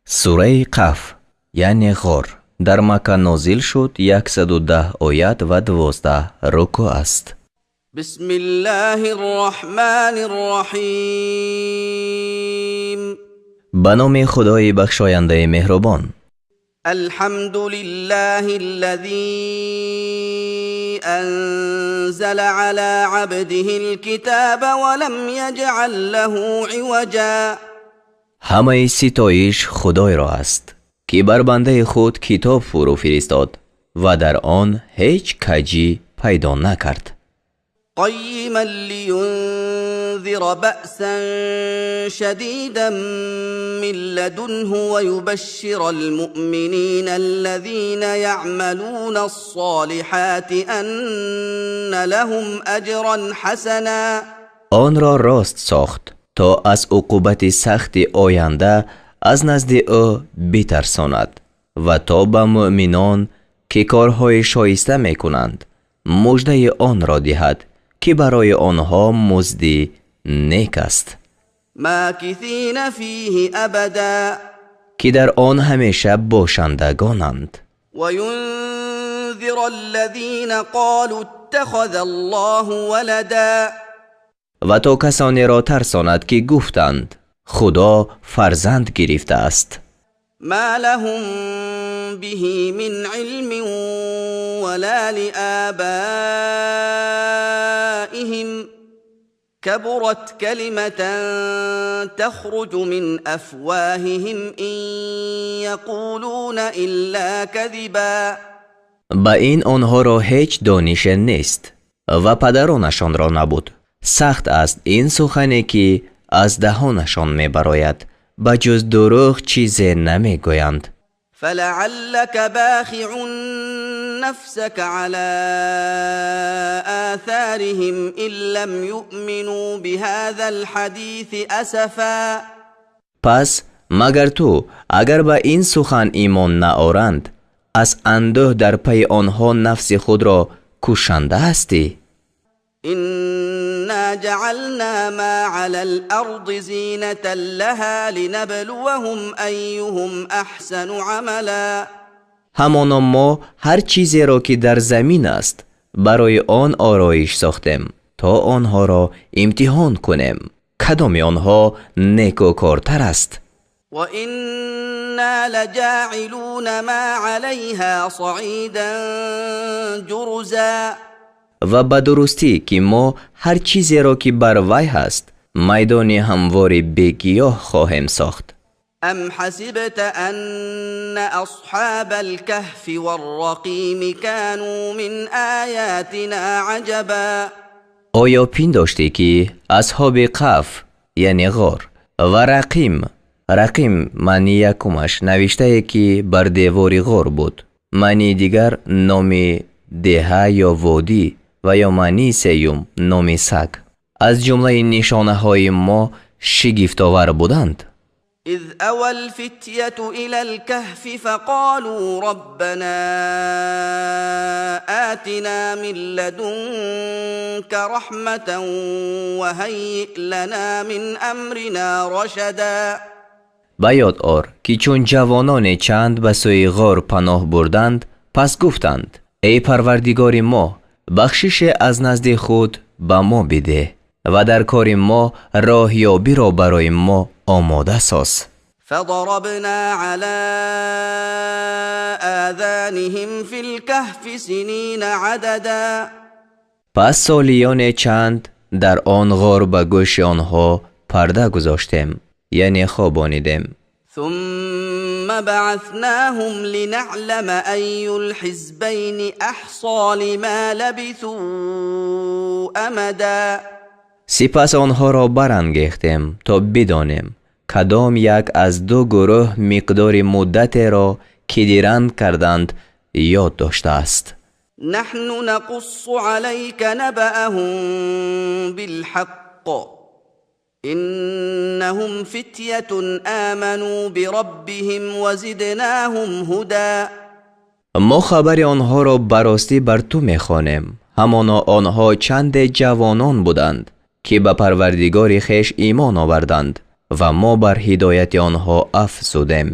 Сураи Қаф, яъне ғор, дар Макка нозил шуд, 110 оят ва 12 рукӯъ аст. بسم الله الرحمن الرحيم. Ба номи Худои бахшояндаи меҳрубон. الحمد لله الذي أنزل على عبده الكتاب ولم يجعل له عوجا. Ҳамаи ситоиш Худойро аст, ки бар бандаи худ китоб фурӯ фиристод ва дар он ҳеҷ каҷӣ пайдо накард. قيما لينذر بأسا شديدا من لدنه ويبشر المؤمنين الذين يعملون الصالحات أن لهم أجرا حسنا. Онро рост сохт, то аз уқубати сахти оянда аз назди ӯ битарсонад ва то ба муъминон, ки корҳои шоиста мекунанд, муждаи онро диҳад, ки барои онҳо музди нек аст. ماكثين فيه أبدا. Ки дар он ҳамеша бошандагонанд. وينذر الذين قالوا اتخذ الله ولدا. Ва то касонеро тарсонад, ки гуфтанд: «Худо фарзанд гирифтааст». ما لهم به من علم ولا لآبائهم، كبرت كلمة تخرج من أفواههم، إن يقولون إلا كذبا. Ба ин онҳоро ҳеҷ донише нест ва падаронашонро набуд. Сахт аст ин сухане, ки аз даҳонашон мебарояд, ба ҷуз дурӯғ чизе намегӯянд. فلعلك باخع نفسك على آثارهم إن لم يؤمنوا بهذا الحديث أسفا. Пас магар ту, агар ба ин сухан имон наоранд, аз андӯҳ дар пайи онҳо нафси худро кушанда ҳастӣ? إنا جعلنا ما على الأرض زينة لها لنبلوهم أيهم أحسن عملا. Ҳамоно мо ҳар чизеро, ки дар замин аст, барои он ороиш сохтем, то онҳоро имтиҳон кунем, кадоми онҳо некӯкортар аст. وإنا لجاعلون ما عليها صعيدا جرزا. Ва ба дурустӣ, ки мо ҳар чизеро, ки бар вай ҳаст, майдони ҳамвори бегиёҳ хоҳем сохт. أم حسبت أن أصحاب الكهف والرقيم كانوا من آياتنا عجبا؟ Оё пиндоштӣ, ки асҳоби Қаф, яъне ғор, ва Рақим, рақим маънии якумаш навиштае, ки бар девори ғор буд, маънии дигар номи деҳа ё водӣ ва ё маънии сеюм номи саг, аз ҷумлаи нишонаҳои мо шигифтовар буданд? إذ أوى الفتية إلى الكهف فقالوا ربنا آتنا من لدنك رحمة وهيئ لنا من أمرنا رشدا. Ба ёд ор, ки чун ҷавононе чанд ба сӯи ғор паноҳ бурданд, пас гуфтанд: «Эй Парвардигори мо, бахшише аз назди худ ба мо бидеҳ ва дар кори мо роҳёбиро барои мо омода соз». فضربنا على آذانهم في الكهف سنين عددا. Пас солиёне чанд дар он ғор ба гӯши онҳо парда гузоштем, яъне хобонидем. ثم بعثناهم لنعلم أي الحزبين أحصى لما لبثوا أمدا. Сипас онҳоро барангехтем, то бидонем, кадом як аз ду гурӯҳ миқдори муддатеро, ки диранг карданд, ёд доштааст. نحن نقص عليك نبأهم بالحق، إنهم فتية آمنوا بربهم وزدناهم هدى. Мо хабари онҳоро ба ростӣ бар ту мехонем. Ҳамоно онҳо чанде ҷавонон буданд, ки ба Парвардигори хеш имон оварданд, ва мо бар ҳидояти онҳо афзудем.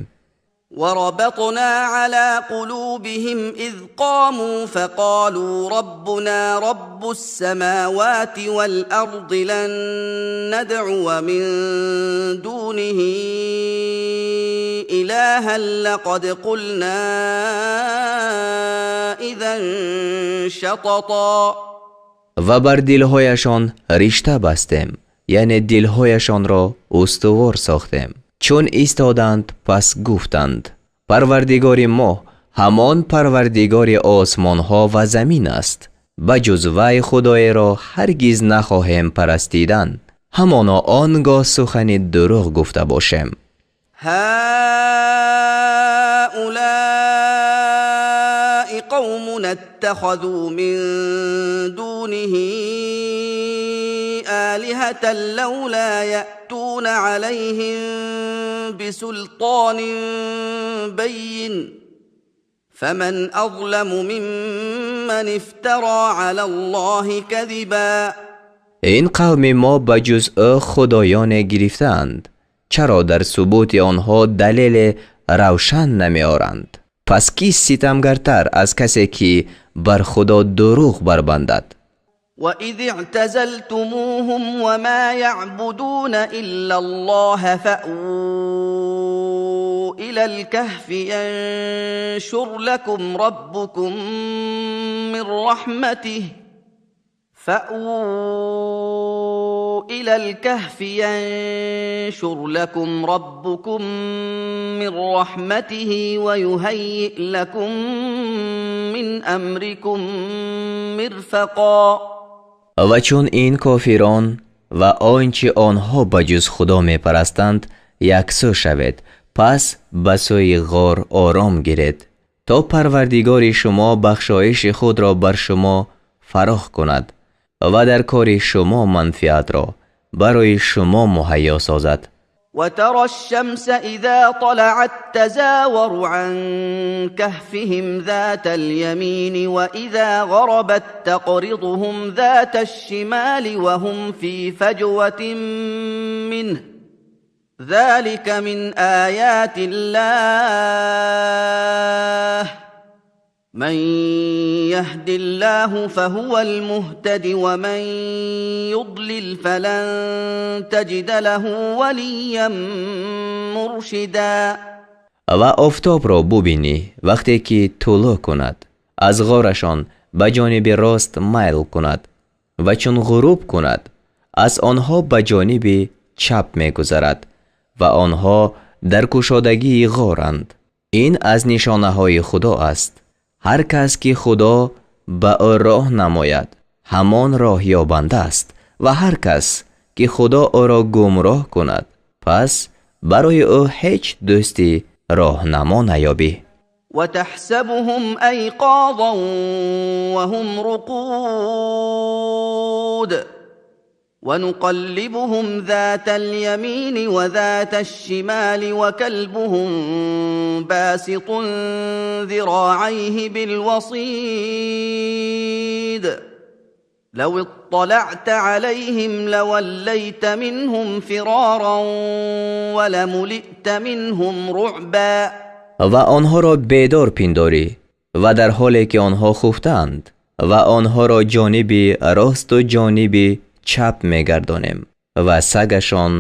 وربطنا على قلوبهم إذ قاموا فقالوا ربنا رب السماوات والأرض لن ندعو من دونه إلها لقد قلنا إذا شططا. Ва бар дилҳояшон ришта бастем, яъне дилҳояшонро устувор сохтем. Чун истоданд, пас гуфтанд: Парвардигори мо ҳамон парвардигори осмонҳо ва замин аст. Ба ҷуз вай худоеро ҳаргиз нахоҳем парастидан. Ҳамоно он гоҳ сухани дурӯғ гуфта бошем. هؤلاء قومنا اتخذوا من دونه آلهة لولا يأتون عليهم بسلطان بين فمن أظلم ممن افترى على الله كذبا. Ин қавми мо ба ҷуз ӯ худоёне гирифтаанд. Чаро дар субути онҳо далеле равшан намеоранд? Пас кист ситамгартар аз касе ки бар Худо дурӯғ барбандад? وإذ اعتزلتموهم وما يعبدون إلا الله فأووا إلى الكهف ينشر لكم ربكم من رحمته فأووا إلى الكهف ينشر لكم ربكم من رحمته ويهيئ لكم من أمركم مرفقا. Ва чун ин кофирон ва он чи онҳо ба ҷуз Худо мепарастанд яксӯ шавед, пас ба сӯи ғор ором гиред, то Парвардигори шумо бахшоиши худро бар шумо фарох кунад ва дар кори шумо манфиатро барои шумо муҳайё созад. وترى الشمس إذا طلعت تزاور عن كهفهم ذات اليمين وإذا غربت تقرضهم ذات الشمال وهم في فجوة منه ذلك من آيات الله من يهد الله فهو المهتد ومن يضلل فلن تجد له وليا مرشدا. Ва офтобро бубинӣ вақте ки тулӯъ кунад, аз ғорашон ба ҷониби рост майл кунад ва чун ғуруб кунад, аз онҳо ба ҷониби чап мегузарад ва онҳо дар кушодагии ғоранд. Ин аз нишонаҳои Худо аст. Ҳар кас ки Худо ба ӯ роҳ намояд, ҳамон роҳёбанда аст ва ҳар кас ки Худо ӯро гумроҳ кунад, пас барои ӯ ҳеҷ дӯсти роҳнамо наёбӣ. وتحسبهم أيقاظا وهم رقود ونقلبهم ذات اليمين وذات الشمال وكلبهم باسط ذراعيه بالوصيد لو اطلعت عليهم لوليت منهم فرارا ولملئت منهم رعبا. Ва онҳоро бедор пиндорӣ ва дар ҳоле ки онҳо хуфтаанд ва онҳоро ҷониби росту ҷониби чап мегардонем ва сагашон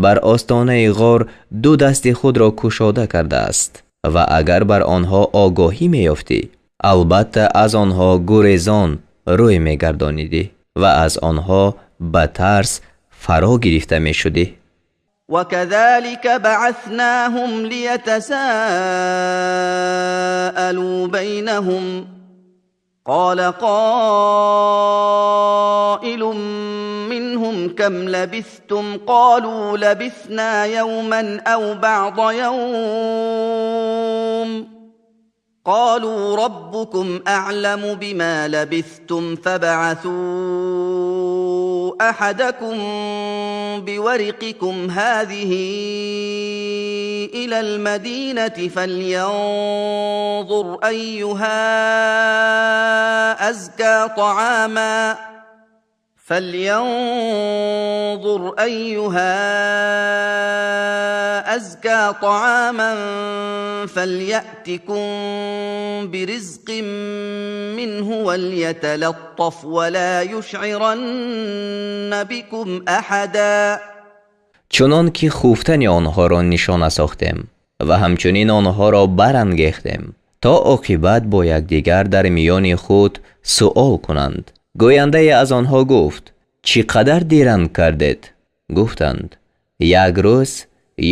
бар остонаи ғор ду дасти худро кушода кардааст ва агар бар онҳо огоҳӣ меёфтӣ, албатта аз онҳо гурезон рӯй мегардонидӣ ва аз онҳо ба тарс фаро гирифта мешудӣ. وكذلك بعثناهم ليتساءلوا بينهم قال قائل منهم كم لبثتم قالوا لبثنا يوما أو بعض يوم قالوا ربكم أعلم بما لبثتم فبعثوا أحدكم بورقكم هذه إلى المدينة فلينظر أيها أزكى طعاما فلينظر أيها أزكى طعاما فليأتكم برزق منه وليتلطف ولا يشعرن بكم أحدا. Чунон ки хуфтани онҳоро нишона сохтем ва ҳамчунин онҳоро барангехтем, то оқибат бо якдигар дар миёни худ суол кунанд. Гӯяндае аз онҳо гуфт: чӣ қадар диранг кардед? Гуфтанд: як рӯз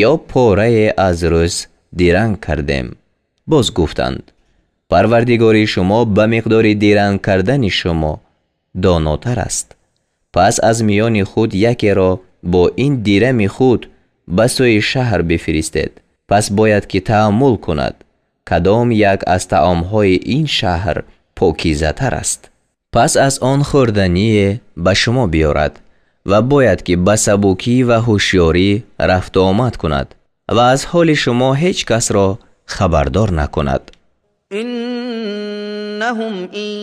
ё порае аз рӯз диранг кардем. Боз гуфтанд: Парвардигори шумо ба миқдори диранг кардани шумо донотар аст. Пас аз миёни худ якеро бо ин дирами худ ба сӯи шаҳр бифиристед. Пас бояд ки тааммул кунад, кадом як аз таомҳои ин шаҳр покизатар аст. Пас аз он хӯрдание ба шумо биёрад ва бояд ки ба сабукӣ ва ҳушёрӣ рафту омад кунад ва аз ҳоли шумо ҳеҷ касро хабардор накунад. إنهم إن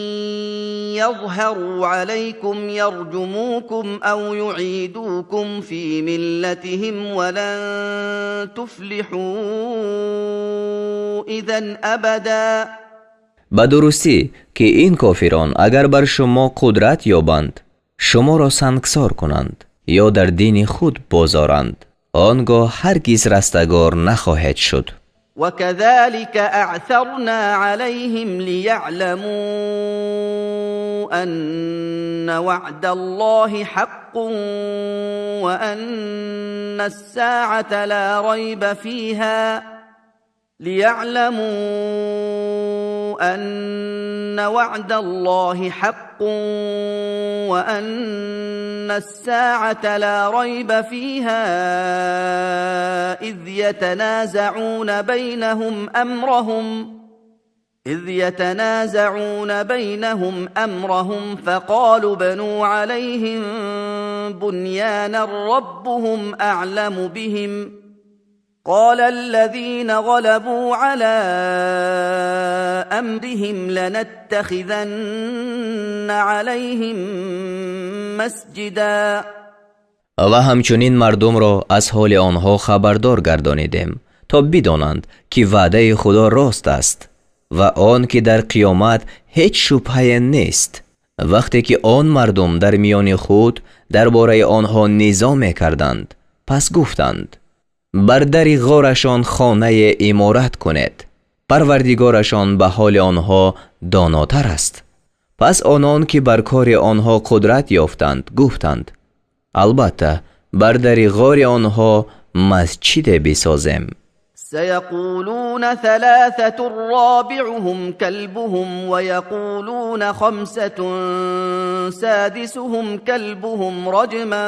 يظهروا عليكم يرجموكم أو يعيدوكم في ملتهم ولن تفلحوا إذا أبدا. Ба дурустӣ ки ин кофирон агар бар шумо қудрат ёбанд, шуморо сангсор кунанд ё дар дини худ бозоранд, он гоҳ ҳаргиз растагор нахоҳед шуд. وكذلك أعثرنا عليهم ليعلموا أن وعد الله حق وأن الساعة لا ريب فيها ليعلموا أن وعد الله حق وأن الساعة لا ريب فيها إذ يتنازعون بينهم أمرهم فقالوا بنوا عليهم بنيانا ربهم أعلم بهم قال الذين غلبوا على أمرهم لنتخذن عليهم مسجدا. Ва ҳамчунин мардумро аз ҳоли онҳо хабардор гардонидем, то бидонанд ки ваъдаи Худо рост аст ва он ки дар қиёмат ҳеҷ шубҳае нест. Вақте ки он мардум дар миёни худ дар бораи онҳо низо мекарданд, пас гуфтанд: бар дари ғорашон хонае иморат кунед, парвардигорашон ба ҳоли онҳо донотар аст. Пас онон ки бар кори онҳо қудрат ёфтанд, гуфтанд: албатта бар дари ғори онҳо масҷиде бисозем. سيقولون ثلاثة رابعهم كلبهم ويقولون خمسة سادسهم كلبهم رجما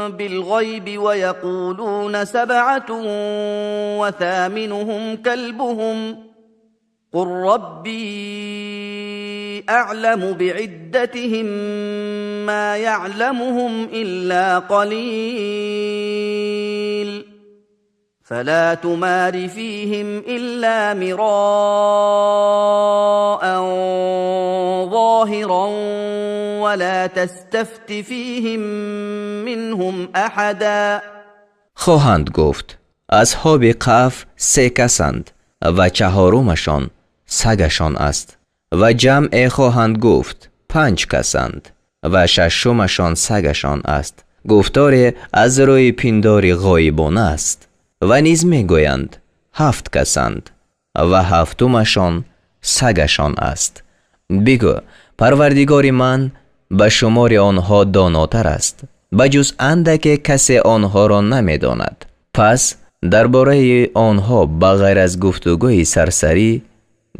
بالغيب ويقولون سبعة وثامنهم كلبهم قل ربي أعلم بعدتهم ما يعلمهم إلا قليل فلا تمار فيهم إلا مراء ظاهرا ولا تستفت فيهم منهم أحدا. Хоҳанд гуфт: асҳоби Қаф се касанд ва чаҳорумашон сагашон аст. Ва ҷамъе хоҳанд гуфт: панҷ касанд ва шашумашон сагашон аст. Гуфторе аз рӯи пиндори ғоибона аст. Ва низ мегӯянд: ҳафт касанд ва ҳафтумашон сагашон аст. Бигӯ: парвардигори ман ба шумори онҳо донотар аст, ба ҷуз андаке касе онҳоро намедонад. Пас дар бораи онҳо ба ғайр аз гуфтугӯи сарсарӣ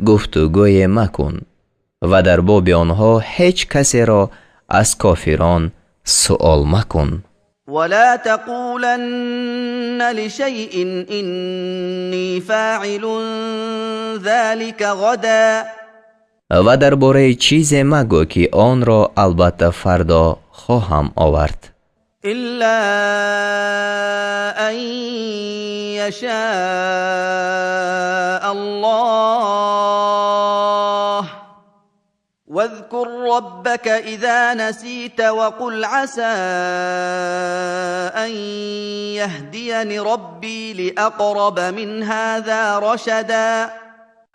гуфтугӯе макун ва дар боби онҳо ҳеҷ касеро аз кофирон суол макун. ولا تقولن لشيء إني فاعل ذلك غدا. Ва дар бораи чизе магӯ ки онро албатта фардо хоҳам овард. إلا أن يشاء الله. واذكر ربك إذا نسيت وقل عسى أن يهديني ربي لأقرب من هذا رشدا.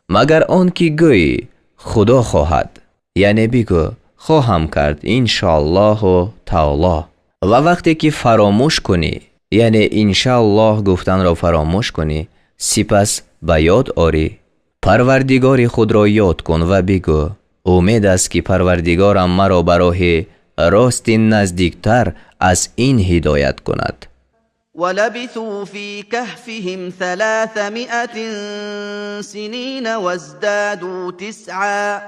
Магар он ки гӯӣ худо хоҳад, яъне бигӯ хоҳам кард иншоаллоҳу таоло. Ва вақте ки фаромӯш кунӣ, яъне иншааллоҳ гуфтанро фаромӯш кунӣ, сипас ба ёд орӣ, парвардигори худро ёд кун ва бигӯ умед аст ки парвардигорам маро ба роҳи рости наздиктар аз ин ҳидоят кунад. ولبثوا في كهفهم 300 سنين وازدادوا تسعا.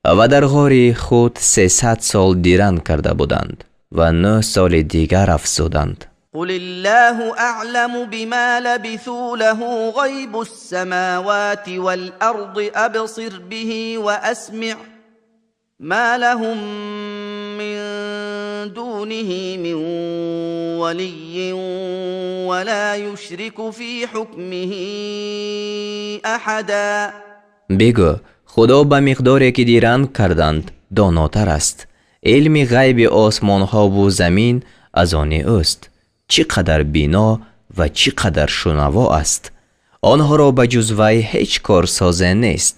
Ва дар ғори худ 300 сол диранг карда буданд ва 9 соли дигар афзуданд. قل الله أعلم بما لبثوا له غيب السماوات والأرض أبصر به وأسمع ما لهم من دونه من ولي ولا يشرك في حكمه أحدا. Бигӯ худо ба миқдоре ки диранг карданд донотар аст. Илми ғайби осмонҳову замин аз они ӯст. Чӣ қадар бино ва чӣ қадар шунаво аст. Онҳоро ба ҷуз вай ҳеҷ корсозе нест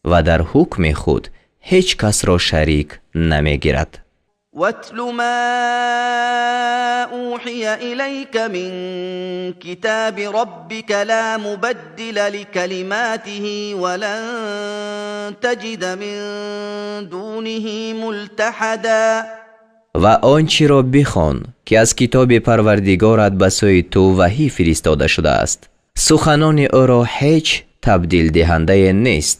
ва дар ҳукми худ ҳеҷ касро шарик намегирад. واتل ما أوحي إليك من كتاب ربك لا مبدل لكلماته ولن تجد من دونه ملتحدا. Ва он чиро бихон, ки аз китоби парвардигорат ба сӯи ту ваҳӣ фиристода шудааст. Суханони ӯро ҳеҷ табдилдиҳандае нест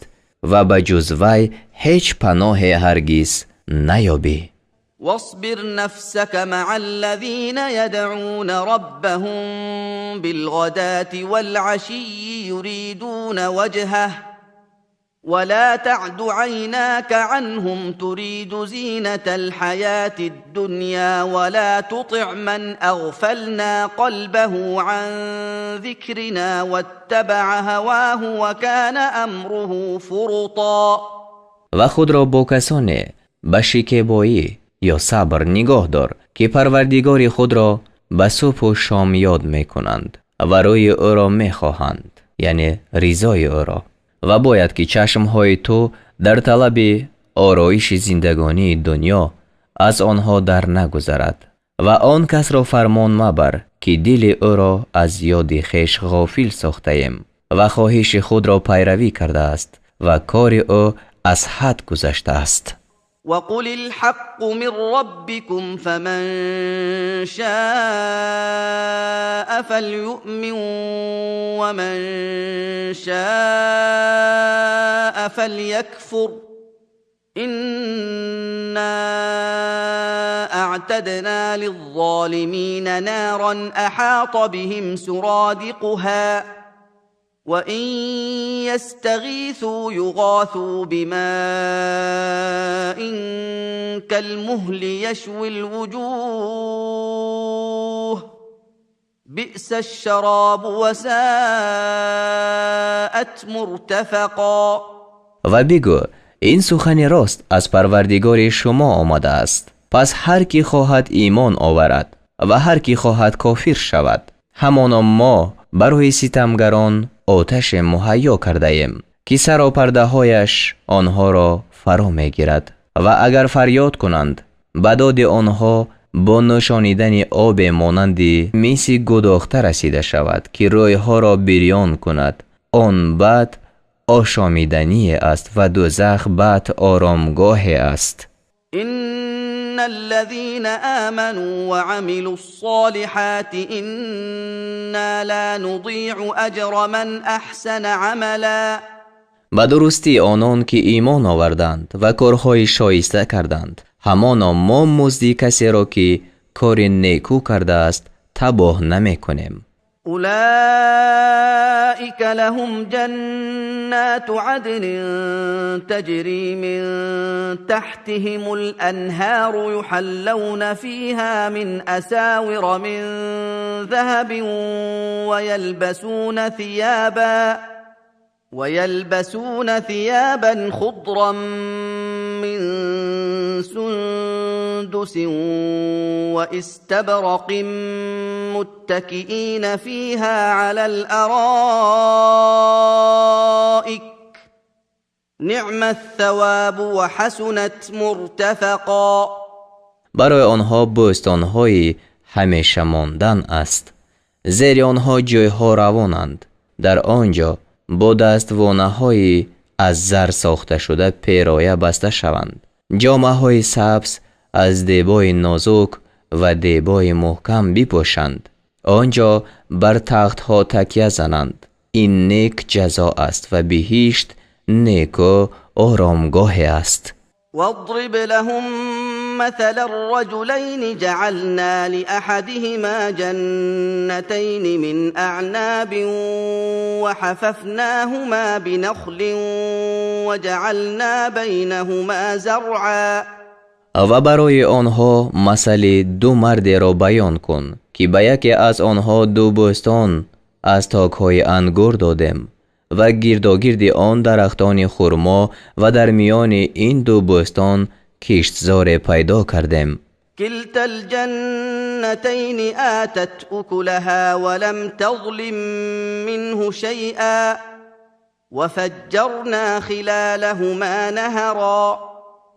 ва ба ҷуз вай ҳеҷ паноҳе ҳаргиз наёбӣ. واصبر نفسك مع الذين يدعون ربهم بالغداة والعشي يريدون وجهه ولا تعد عيناك عنهم تريد زينة الحياة الدنيا ولا تطع من أغفلنا قلبه عن ذكرنا واتبع هواه وكان أمره فرطا. Ва худро бо касоне ба шикебоӣ ё сабр нигоҳ дор, ки парвардигори худро ба субҳу шом ёд мекунанд ва рӯи ӯро мехоҳанд, яъне ризои ӯро. Ва бояд ки чашмҳои ту дар талаби ороиши зиндагонии дунё аз онҳо дар нагузарад ва он касро фармон мабар, ки дили ӯро аз ёди хеш ғофил сохтаем ва хоҳиши худро пайравӣ кардааст ва кори ӯ аз ҳад гузаштааст. وقل الحق من ربكم فمن شاء فليؤمن ومن شاء فليكفر إنا أعتدنا للظالمين نارا أحاط بهم سرادقها وإن يستغيثوا يغاثوا بماء كالمهل يشوي الوجوه بئس الشراب وساءت مرتفقا. Ва бигӯ ин сухани рост аз парвардигори шумо омадааст, пас ҳар ки хоҳад имон оварад ва ҳар ки хоҳад кофир шавад. Ҳамоно мо барои ситамгарон оташе муҳайё кардаем, ки саропардаҳояш онҳоро фаро мегирад ва агар фарёд кунанд, ба доди онҳо бо нӯшонидани обе монанди миси гудохта расида шавад, ки рӯйҳоро бирён кунад. Он бад ошомидание аст ва дӯзах бад оромгоҳе аст. إن الذين آمنوا وعملوا الصالحات إنا لا نضيع أجر من أحسن عملا. Ба дурустӣ онон ки имон оварданд ва корҳои шоиста карданд, ҳамоно мо музди касеро ки кори некӯ кардааст табоҳ намекунем. أولئك لهم جنات عدن تجري من تحتهم الأنهار يحلون فيها من أساور من ذهب ويلبسون ثيابا خضرا من سندس واستبرق متكئين فيها على الأرائك نعم الثواب وحسنت مرتفقا. Барои онҳо бӯстонҳои ҳамеша мондан аст. Зери онҳо ҷойҳо равонанд. Дар он ҷо бо даствонаҳои аз зар сохташуда пероя баста шаванд. Ҷомаҳои сабз аз дебои нозук ва дебои муҳкам бипӯшанд. Он ҷо бар тахтҳо такя зананд. Ин нек ҷазо аст ва биҳишт неку оромгоҳе аст. واضرب لهم مثل الرجلين جعلنا لأحدهما جنتين من أعناب وحففناهما بنخل وجعلنا بينهما زرعا. Ва барои онҳо масали ду мардеро баён кун, ки ба яке аз онҳо ду бӯстон аз токҳои ангур додем ва гирдогирди он дарахтони хурмо ва дар миёни ин ду бӯстон киштзоре пайдо кардем. كلتا الجنتين آتت أكلها ولم تظلم منه شيئا وفجرنا خلالهما نهرا.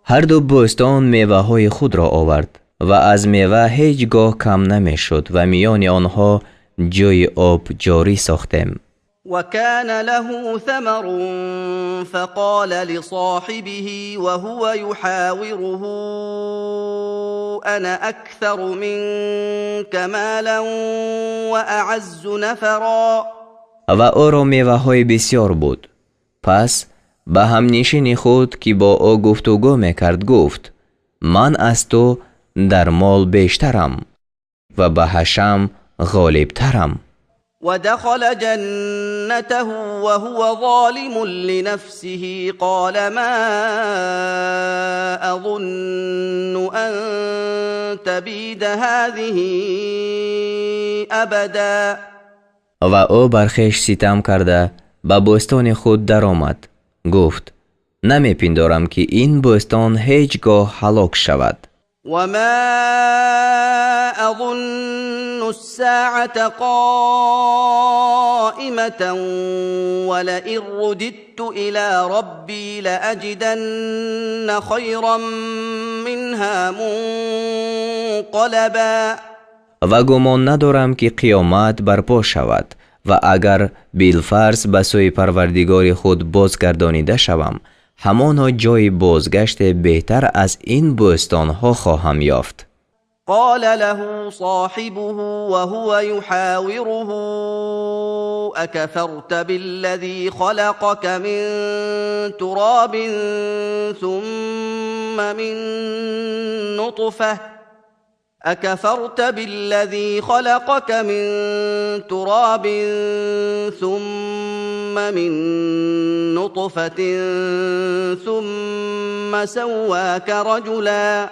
Ҳар ду бӯстон меваҳои худро овард ва аз мева ҳеҷ гоҳ кам намешуд ва миёни онҳо ҷойи об ҷорӣ сохтем. وكان له ثمر فقال لصاحبه وهو يحاوره أنا أكثر منك مالا وأعز نفرا. Ва ӯро меваҳои бисёр буд. Пас ба ҳамнишини худ, ки бо ӯ гуфтугӯ мекард, гуфт: ман аз ту дар мол бештарам ва ба ҳашам ғолибтарам. ودخل جنته وهو ظالم لنفسه قال ما أظن أن تبيد هذه أبدا. Ва ӯ бар хеш ситам карда ба бӯстони худ даромад. Гуфт: намепиндорам, ки ин бӯстон ҳеҷ гоҳ ҳалок шавад. وما أظن الساعة قائمة ولئن رددت إلى ربي لأجدن خيرا منها منقلبا. Ва гумон надорам, ки қиёмат барпо шавад ва агар билфарз ба сӯи парвардигори худ бозгардонида шавам, ҳамоно ҷойи бозгаште беҳтар аз ин бӯстонҳо хоҳам ёфт. قال له صاحبه وهو يحاوره أكفرت بالذي خلقك من تراب ثم من نطفة أكفرت بالذي خلقك من تراب ثم من نطفة ثم سواك رجلا.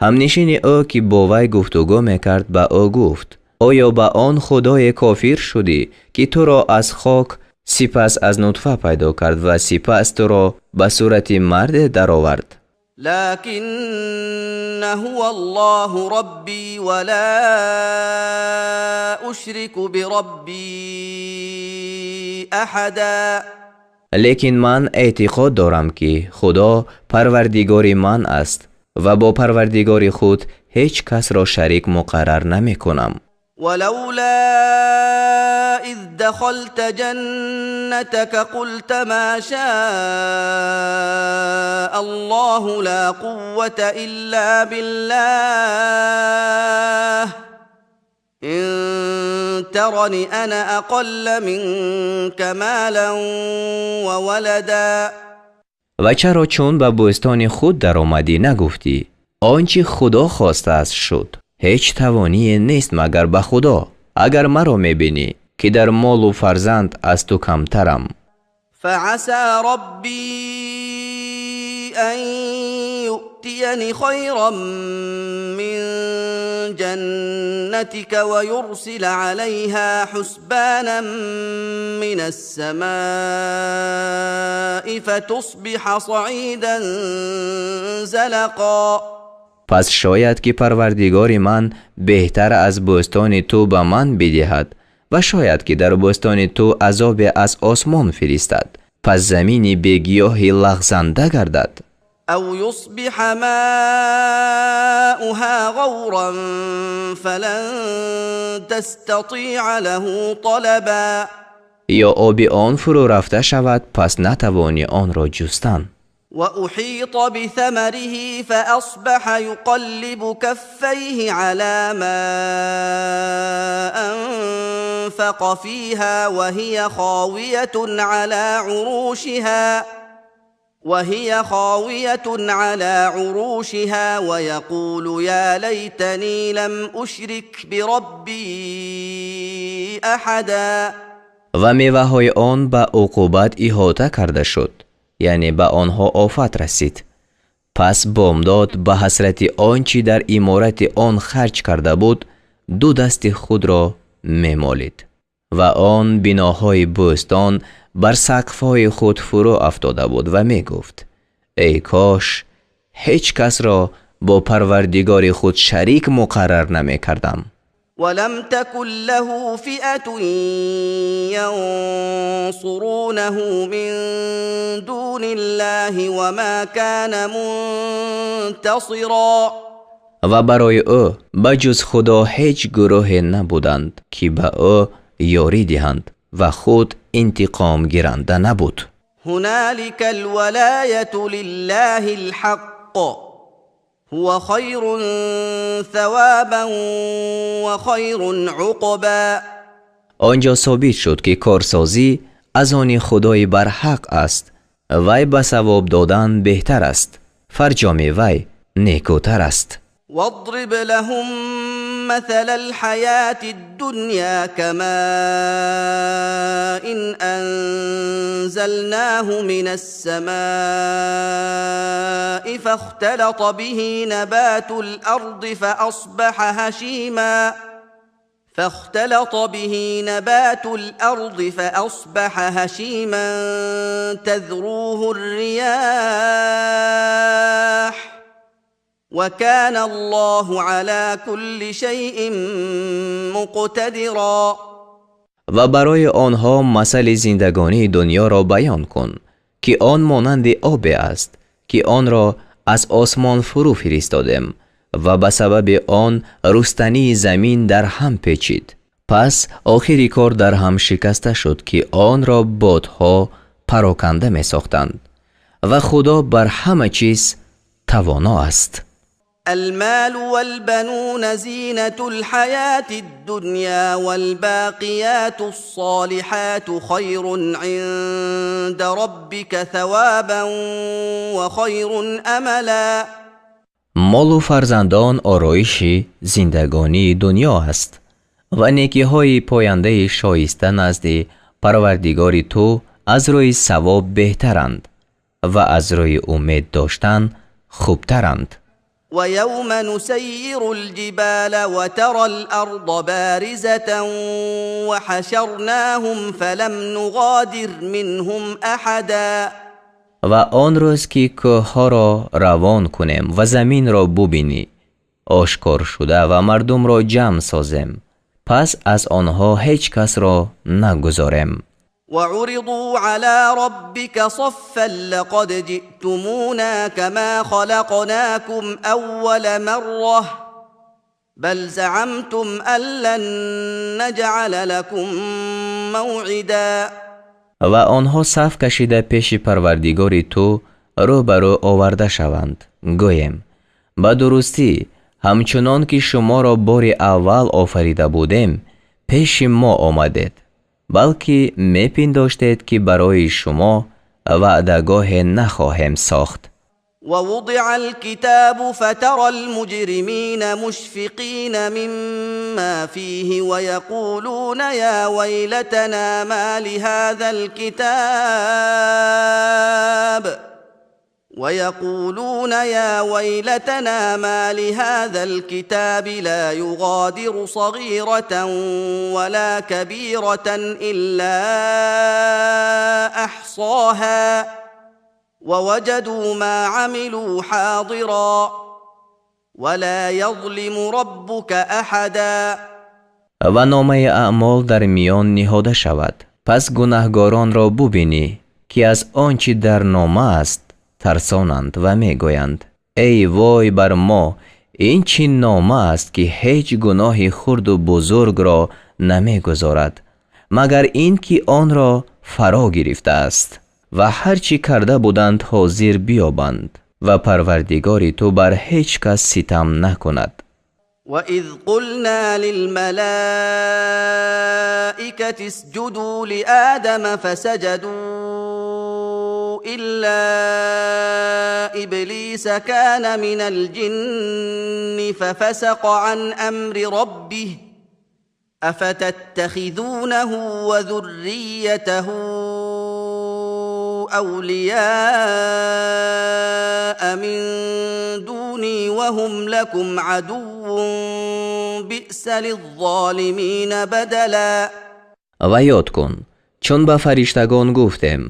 Ҳамнишини ӯ, ки бо вай гуфтугӯ мекард, ба ӯ гуфт: оё ба он худое кофир шудӣ, ки туро аз хок, сипас аз нутфа пайдо кард ва сипас туро ба сурати марде даровард? لكن هو الله ربي ولا أشرك بربي أحدا. Лекин ман эътиқод дорам, ки худо парвардигори ман аст ва бо парвардигори худ ҳеҷ касро шарик муқаррар намекунам. ولولا إذ دخلت جنتك قلت ما شاء الله لا قوة إلا بالله إن ترني أنا أقل منك مالا وولدا. Ва чаро чун ба бӯстони худ даромадӣ нагуфтӣ: он чӣ худо хостааст шуд, ҳеҷ тавоние нест магар ба худо. Агар маро мебинӣ, ки дар молу фарзанд аз ту камтарам. فعسى ربي أن يؤتيني خيرا من جنتك ويرسل عليها حسبانا من السماء فتصبح صعيدا زلقا. Пас шояд ки Парвардигори ман беҳтар аз бӯстони ту ба ман бидиҳад ва шояд ки дар бӯстони ту азобе аз осмон фиристад, пас замини бегиёҳи лағзанда гардад. أو يصبح ماؤها غورا فلن تستطيع له طلبا. Ё оби он фурӯ рафта шавад, пас натавонӣ онро ҷустан. وأحيط بثمره فأصبح يقلب كفيه على ما أنفق فيها وهي خاوية على عروشها ويقول يا ليتني لم أشرك بربي أحدا. Ва меваҳои он ба уқубат иҳота карда шуд, яъне ба онҳо офат расид. Пас бомдод ба ҳасрати он чӣ дар иморати он харҷ карда буд, ду дасти худро мемолид ва он биноҳои бӯстон бар сақфҳои худ фурӯ афтода буд ва мегуфт: эй кош ҳеҷ касро бо Парвардигори худ шарик муқаррар намекардам. ولم تكن له فئة ينصرونه من دون الله وما كان منتصرا. Ва барои ӯ ба ҷуз Худо ҳеҷ гурӯҳе набуданд, ки ба ӯ ёрӣ диҳанд, ва худ интиқомгиранда набуд. هنالك الولاية لله الحق، هو خير ثوابا وخير عقبا. Он ҷо собит шуд, ки корсозӣ аз они Худои барҳақ аст. Вай ба савоб додан беҳтар аст, фарҷоми вай некӯтар аст. واضرب لهم مثل الحياة الدنيا كماء أنزلناه من السماء فاختلط به نبات الأرض فأصبح هشيما تذروه الرياح، وكان الله على كل شيء مقتدرا. Ва барои онҳо масали зиндагонии дунёро баён кун, ки он монанди обе аст, ки онро аз осмон фурӯ фиристодем ва ба сабаби он рустании замин дар ҳам печид. Пас охири кор дар ҳам шикаста шуд, ки онро бодҳо пароканда месохтанд. Ва Худо бар ҳама чиз тавоно аст. المال والبنون زينة الحياة الدنيا، والباقيات الصالحات خير عند ربك ثوابا وخير أملا. Молу фарзандон ороиши зиндагонии дунё аст ва некиҳои пояндаи шоиста назди Парвардигори ту аз рӯи савоб беҳтаранд ва аз рӯи умед доштан хубтаранд. ويوم نسير الجبال وترى الأرض بارزة وحشرناهم فلم نغادر منهم أحدا. Ва он рӯз ки кӯҳҳоро равон кунем ва заминро бубинӣ ошкор шуда ва мардумро ҷамъ созем, пас аз онҳо ҳеҷ касро нагузорем. وعرضوا على ربك صفا، لقد جئتمونا كما خلقناكم أول مرة، بل زعمتم أن لن نجعل لكم موعدا. Ва онҳо саф кашида пеши Парвардигори ту рӯ ба рӯ оварда шаванд. Гӯем: ба дурустӣ, ҳамчунон ки шуморо бори аввал офарида будем, пеши мо омадед, балки мепиндоштед, ки барои шумо ваъдагоҳе нахоҳем сохт. ووضع الكتاب فترى المجرمين مشفقين مما فيه ويقولون يا ويلتنا ما لهذا الكتاب ويقولون يا ويلتنا ما لهذا الكتاب لا يغادر صغيرة ولا كبيرة إلا أحصاها ووجدوا ما عملوا حاضرا ولا يظلم ربك أحدا. Ва номаи аъмол дар миён ниҳода шавад, пас гунаҳгоронро бубинӣ, ки аз он чӣ дар нома аст тарсонанд ва мегӯянд: эй вой бар мо, ин чӣ нома аст, ки ҳеҷ гуноҳи хурду бузургро намегузорад, магар ин ки онро фаро гирифтааст, ва ҳар чӣ карда буданд ҳозир биёбанд, ва парвардигори ту бар ҳеҷ кас ситам накунад. وإذ قلنا للملائكة اسجدوا لآدم فسجدوا إلا إبليس كان من الجن ففسق عن أمر ربه أفتتخذونه وذريته أولياء من دوني وهم لكم عدو بئس للظالمين بدلا. Ва ёд кун, чун ба фариштагон гуфтем: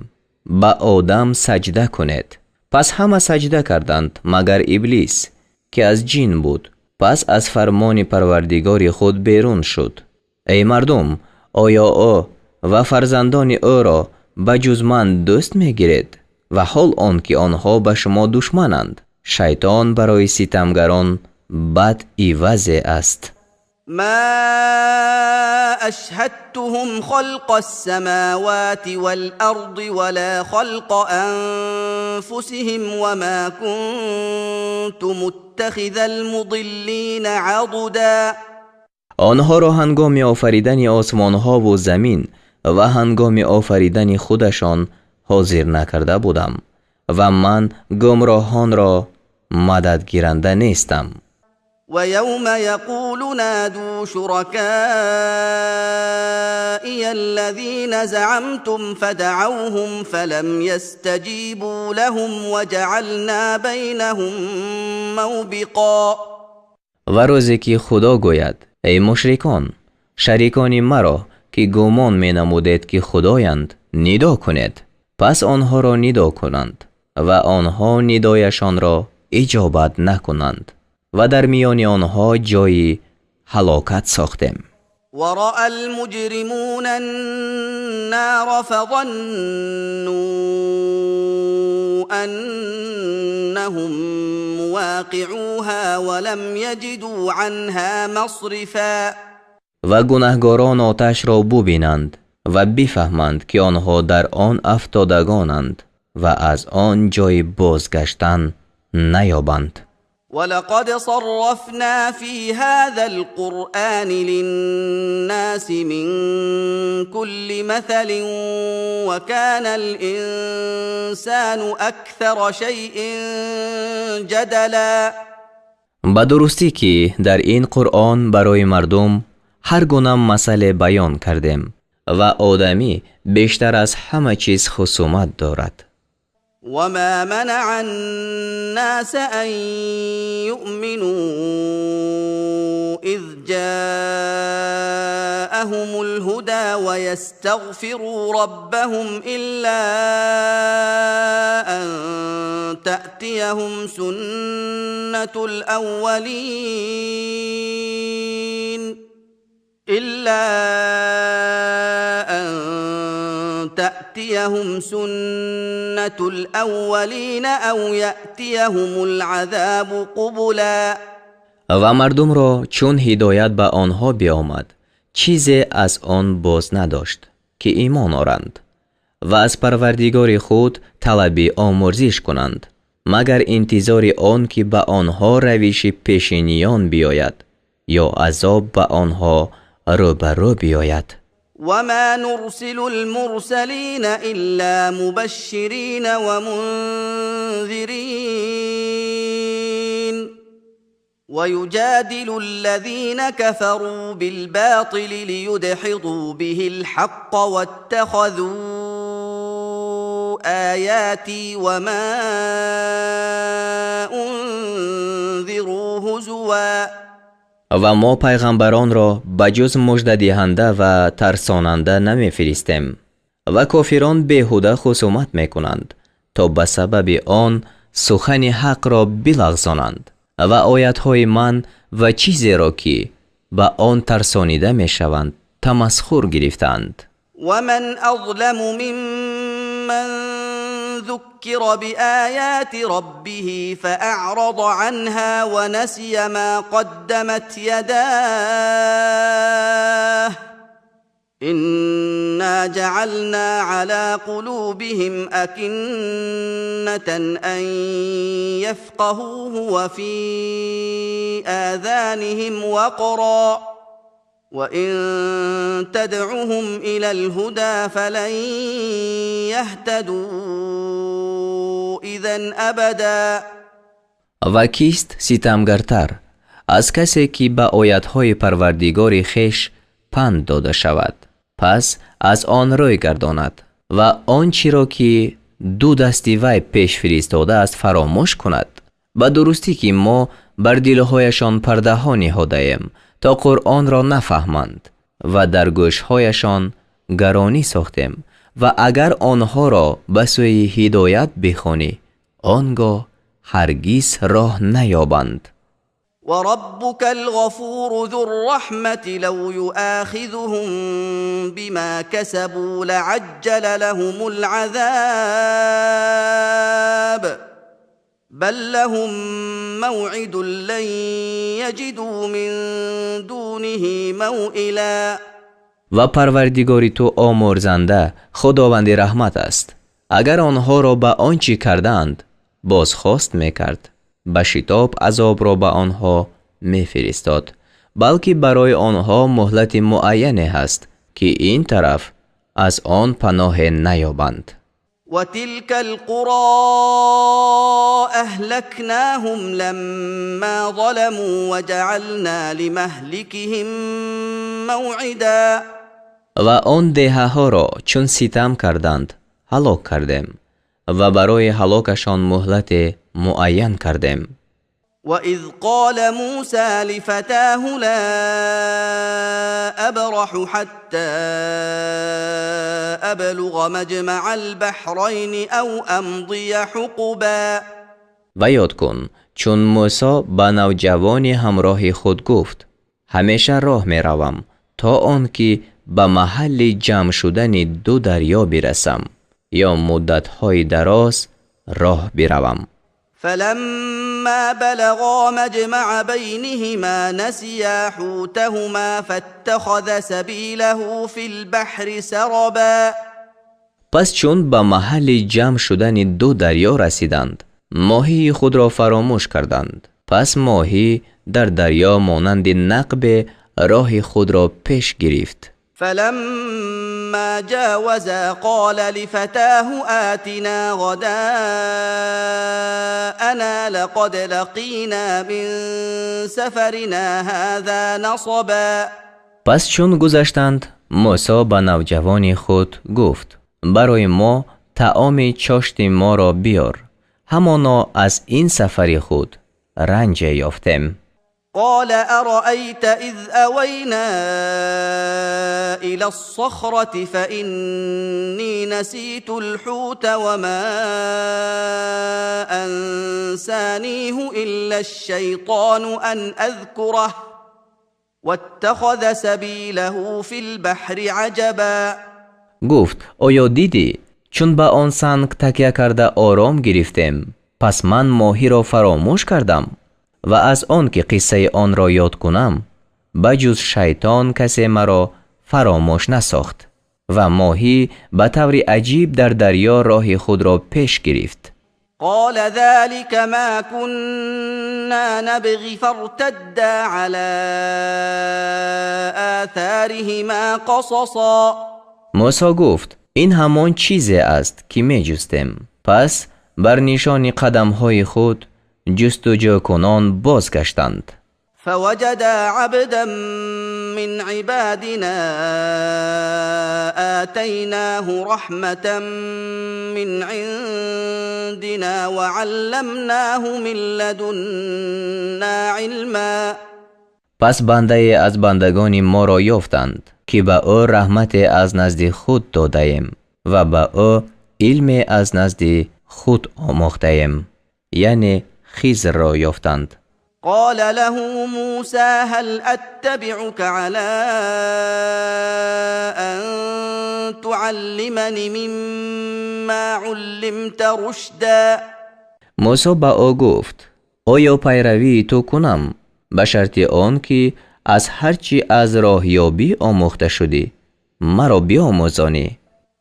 ба Одам саҷда кунед. Пас ҳама саҷда карданд, магар Иблис, ки аз ҷин буд, пас аз фармони парвардигори худ берун шуд. Эй мардум, оё ӯ ва фарзандони ӯро ба ҷуз ман дӯст мегиред? Ва ҳол он ки онҳо ба шумо душмананд. Шайтон барои ситамгарон бад ивазе аст. ما أشهدتهم خلق السماوات والأرض ولا خلق أنفسهم وما كنت متخذ المضلين عضدا. Онҳоро ҳангоми офаридани осмонҳову замин ва ҳангоми офаридани худашон ҳозир накарда будам, ва ман гумроҳонро мададгиранда нестам. ويوم يقول نادوا شركائي الذين زعمتم فدعوهم فلم يستجيبوا لهم وجعلنا بينهم موبقا. Ва рӯзе ки Худо гӯяд: эй мушрикон, шарикони маро, ки гумон менамудед, ки худоянд, нидо кунед. Пас онҳоро нидо кунанд ва онҳо нидояшонро иҷобат накунанд, ва дар миёни онҳо ҷойи ҳалокат сохтем. ورأى المجرمون النار فظنوا أنهم مواقعوها ولم يجدوا عنها مصرفا. Ва гунаҳгорон оташро бубинанд ва бифаҳманд, ки онҳо дар он афтодагонанд ва аз он ҷойи бозгаштан наёбанд. ولقد صرفنا في هذا القرآن للناس من كل مثل وكان الإنسان أكثر شيء جدلا. Ба дурустӣ, ки дар ин Қуръон барои мардум ҳар гуна масъале баён кардем, ва одамӣ бештар аз ҳама чиз хусумат дорад. وما منع الناس أن يؤمنوا إذ جاءهم الهدى ويستغفروا ربهم إلا أن تأتيهم سنة الأولين إلا أن تأتيهم سنة الأولين أو يأتيهم العذاب قبلا. Ва мардумро чун ҳидоят ба онҳо биомад, чизе аз он боз надошт, ки имон оранд ва аз парвардигори худ талаби омӯрзиш кунанд, магар интизори он ки ба онҳо равиши пешиниён биёяд ё азоб ба онҳо рӯбарӯ биёяд. وما نرسل المرسلين إلا مبشرين ومنذرين ويجادل الذين كفروا بالباطل ليدحضوا به الحق واتخذوا آياتي وما أنذروا هزوا. Ва мо пайғамбаронро ба ҷуз муждадиҳанда ва тарсонанда намефиристем, ва кофирон беҳуда хусумат мекунанд, то ба сабаби он сухани ҳақро билағзонанд ва оятҳои ман ва чизеро, ки ба он тарсонида мешаванд, тамасхур гирифтаанд. ومن أظلم ممن ذكر بآيات ربه فأعرض عنها ونسي ما قدمت يداه إنا جعلنا على قلوبهم أكنة أن يفقهوه وفي آذانهم وقرا وإن تدعهم إلى الهدى فلن يهتدوا إذا أبدا. Ва кист ситамгартар аз касе, ки ба оятҳои Парвардигори хеш панд дода шавад, пас аз он рӯй гардонад ва он чиро, ки ду дасти вай пеш фиристодааст, фаромӯш кунад? Ба дурустӣ, ки мо бар дилҳояшон пардаҳо ниҳодаем, то Қуръонро нафаҳманд, ва дар гӯшҳояшон гаронӣ сохтем, ва агар онҳоро ба сӯи ҳидоят бихонӣ, он гоҳ ҳаргиз роҳ наёбанд. وربك الغفور ذو الرحمة لو يؤاخذهم بما كسبوا لعجل لهم العذاب بل لهم موعد لن يجدوا من دونه موئلا. Ва Парвардигори ту омӯрзанда, Худованди раҳмат аст. Агар онҳоро ба он чӣ кардаанд бозхост мекард, ба шитоб азобро ба онҳо мефиристод, балки барои онҳо муҳлати муайяне ҳаст, ки ин тараф аз он паноҳе наёбанд. وتلك القرى أهلكناهم لما ظلموا وجعلنا لمهلكهم موعدا. Ва он деҳаҳоро, чун ситам карданд, ҳалок кардем ва барои ҳалокашон муҳлате муайян кардем. وإذ قال موسى لفتاه لا أبرح حتى أبلغ مجمع البحرين أو أمضي حقبا. Ва ёд кун, чун Мӯсо ба навҷавони ҳамроҳи худ гуфт: ҳамеша роҳ меравам, то он ки ба маҳалли ҷамъ шудани ду дарё бирасам ё муддатҳои дароз роҳ биравам. فلما بلغا مجمع بينهما نسيا حوتهما فاتخذ سبيله في البحر سربا. Пас чун ба маҳалли ҷамъ шудани ду дарё расиданд, моҳии худро фаромӯш карданд. Пас моҳӣ дар дарё монанди нақбе роҳи худро пеш гирифт. فلما جاوزا قال لفتاه آتنا غداءنا لقد لقينا من سفرنا هذا نصبا. Пас чун гузаштанд, Мӯсо ба навҷавони худ гуфт: барои мо таоми чошти моро биёр, ҳамоно аз ин сафари худ ранҷе ёфтем. قال أرأيت إذ أوينا إلى الصخرة فإني نسيت الحوت وما أنسانيه إلا الشيطان أن أذكره واتخذ سبيله في البحر عجبا. Гуфт: оё дидӣ, чун ба он санг такя карда ором гирифтем, пас ман моҳиро фаромӯш кардам ва аз он ки қиссаи онро ёд кунам, ба ҷуз шайтон касе маро фаромӯш насохт, ва моҳӣ ба таври аҷиб дар дарё роҳи худро пеш гирифт. قال ذلك ما كنا نبغي فارتدا على آثارهما قصصا. Мусо гуфт: ин ҳамон чизе аст, ки меҷустем. Пас бар нишони қадамҳои худ ҷустуҷӯкунон бозгаштанд. فوجدا عبدا من عبادنا آتيناه رحمة من عندنا وعلمناه من لدنا علما. Пас бандае аз бандагони моро ёфтанд, ки ба ӯ раҳмате аз назди худ додаем ва ба ӯ илме аз назди худ омӯхтаем, яъне Хизрро ёфтанд. قال له موسى هل أتبعك على أن تعلمني مما علمت رشدا؟ Мусо ба ӯ гуфт: оё пайравии ту кунам ба шарти он ки аз ҳар чӣ аз роҳёбӣ омӯхта шудӣ маро биомӯзонӣ?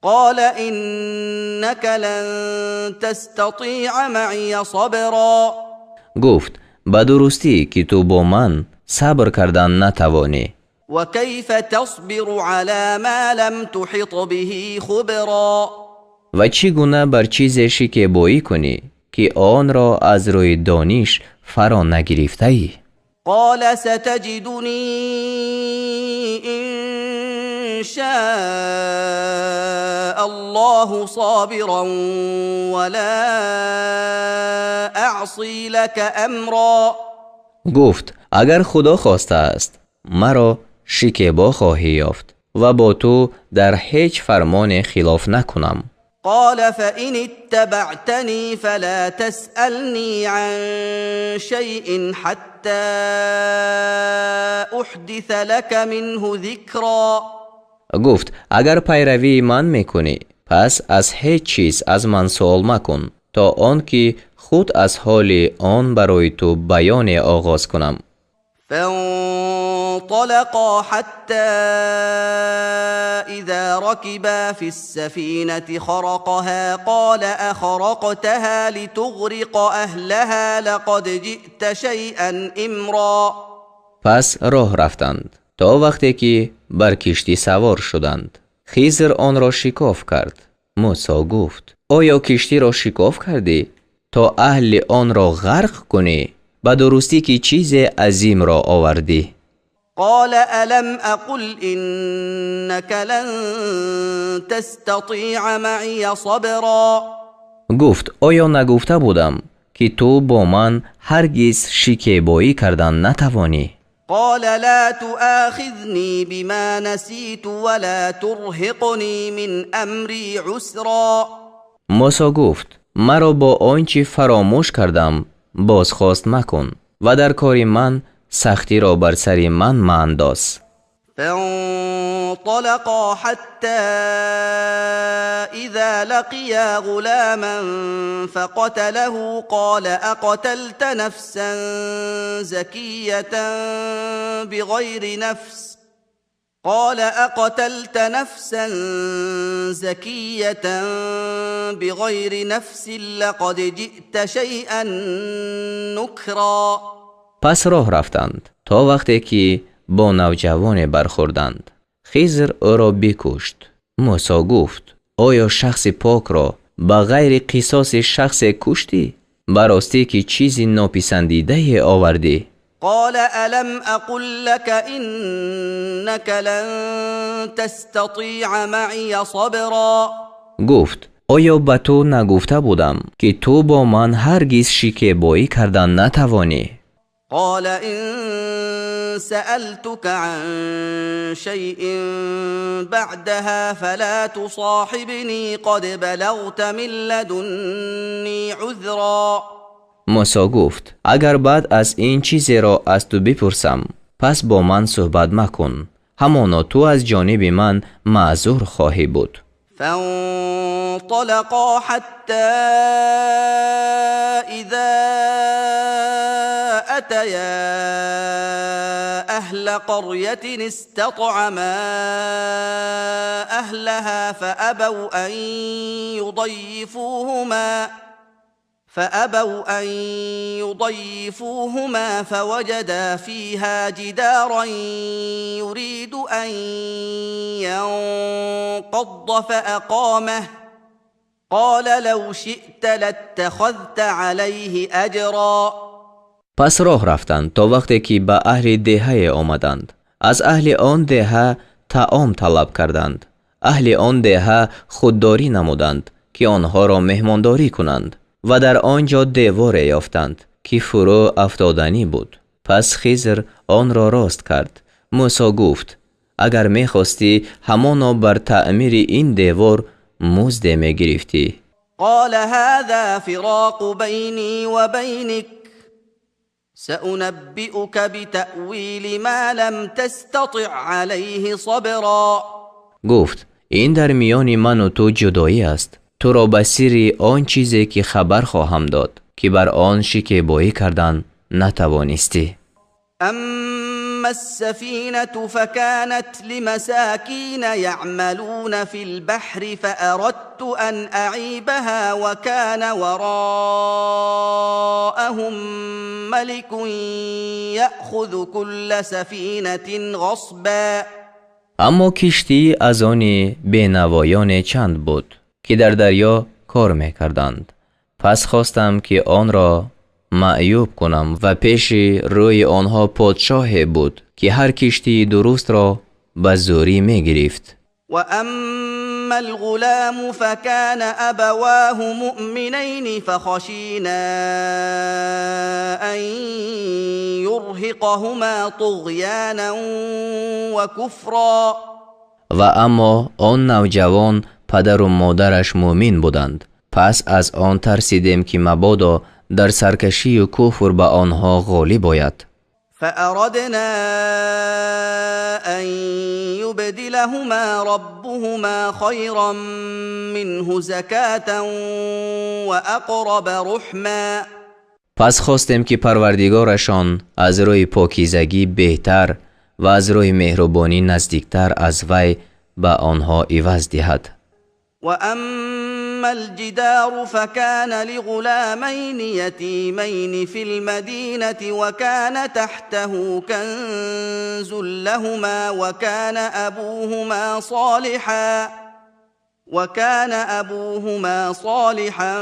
قال إنك لن تستطيع معي صبرا. Гуфт: ба дурустӣ, ки ту бо ман сабр кардан натавонӣ. وكيف تصبر على ما لم تحط به خبرا؟ Ва чӣ гуна бар чизе шикебоӣ кунӣ, ки онро аз рӯи дониш фаро нагирифтаӣ? قال ستجدني إن شاء الله صابرا ولا أعصي لك أمرا. Гуфт: агар Худо хостааст, маро шикебо хоҳӣ ёфт ва бо ту дар ҳеҷ фармоне хилоф накунам. قال فإن اتبعتني فلا تسألني عن شيء حتى أحدث لك منه ذكرا. Гуфт: агар пайравии ман мекунӣ, пас аз ҳеҷ чиз аз ман суол макун, то он ки худ аз ҳоли он барои ту баёне оғоз кунам. فانطلقا حتى إذا ركبا في السفينة خرقها قال أخرقتها لتغرق أهلها لقد جئت شيئا إمرا. Пас роҳ рафтанд то вақте ки бар киштӣ савор шуданд. Хизр онро шикоф кард. Мусо гуфт: оё киштиро шикоф кардӣ то аҳли онро ғарқ кунӣ? Ба дурустӣ, ки чизе азимро овардӣ. قال ألم أقل إنك لن تستطيع معي صبرا؟ Гуфт: оё нагуфта будам, ки ту бо ман ҳаргиз шикебоӣ кардан натавонӣ? قال لا تؤاخذني بما نسيت ولا ترهقني من أمري عسرا. Мусо гуфт: маро бо он чӣ фаромӯш кардам бозхост макун ва дар кори ман сахтиро бар сари ман маандоз. فانطلقا حتى إذا لقيا غلاما فقتله قال أقتلت نفسا زكية بغير نفس قال أقتلت نفسا زكية بغير نفس لقد جئت شيئا نكرا. Пас роҳ рафтанд то вақте ки бо навҷавоне бархӯрданд. Хизр ӯро бикушт. Мусо гуфт: оё шахси покро ба ғайри қисоси шахсе куштӣ? Ба ростӣ, ки чизи нописандидае овардӣ. قال ألم أقل لك إنك لن تستطيع معي صبرا؟ Гуфт: оё ба ту нагуфта будам, ки ту бо ман ҳаргиз шикебоӣ кардан натавонӣ? قال إن سألتك عن شيء بعدها فلا تصاحبني قد بلغت من لدني عذرا. Мусо гуфт: агар баъд аз ин чизеро аз ту бипурсам, пас бо ман суҳбат макун, ҳамоно ту аз ҷониби ман маъзур хоҳӣ буд. فانطلقا حتى إذا أتيا أهل قرية استطعما أهلها فأبوا أن يضيفوهما فوجدا فيها جدارا يريد أن ينقض فأقامه قال لو شئت لاتخذت عليه أجرا. Пас роҳ рафтанд, то вақте ки ба аҳли деҳае омаданд. Аз аҳли он деҳа таом талаб карданд. Аҳли он деҳа худдорӣ намуданд, ки онҳоро меҳмондорӣ кунанд, ва дар он ҷо деворе ёфтанд, ки фурӯ афтоданӣ буд. Пас Хизр онро рост кард. Мӯсо гуфт: агар мехостӣ, ҳамоно бар таъмири ин девор музде мегирифтӣ. قال هذا فراق بيني وبينك، سأنبئك بتأويل ما لم تستطع عليه صبرا. Гуфт: ин дар миёни ману ту ҷудоӣ аст. Туро ба сирри он чизе ки хабар хоҳам дод, ки бар он шикебоӣ кардан натавонистӣ. أما السفينة فكانت لمساكين يعملون في البحر، فأردت أن أعيبها وكان وراءهم ملك يأخذ كل سفينة غصبا. Аммо киштӣ аз они бенавоёне чанд буд, ки дар дарё кор мекарданд. Пас хостам, ки онро маъюб кунам, ва пеши рӯи онҳо подшоҳе буд, ки ҳар киштии дурустро ба зӯрӣ мегирифт. وأما الغلام فكان أبواه مؤمنين، فخشينا أن يرهقهما طغيانا وكفرا. Ва аммо он навҷавон, падару модараш мӯмин буданд. Пас аз он тарсидем, ки мабодо дар саркашию куфр ба онҳо ғолиб ояд. فأردنا أن يبدلهما ربهما خيرا منه زكاة وأقرب رحما. Пас хостем, ки парвардигорашон аз рӯи покизагӣ беҳтар ва аз рӯи меҳрубонӣ наздиктар аз вай ба онҳо иваз диҳад. وأما الجدار فكان لغلامين يتيمين في المدينة، وكان تحته كنز لهما، وكان أبوهما صالحا،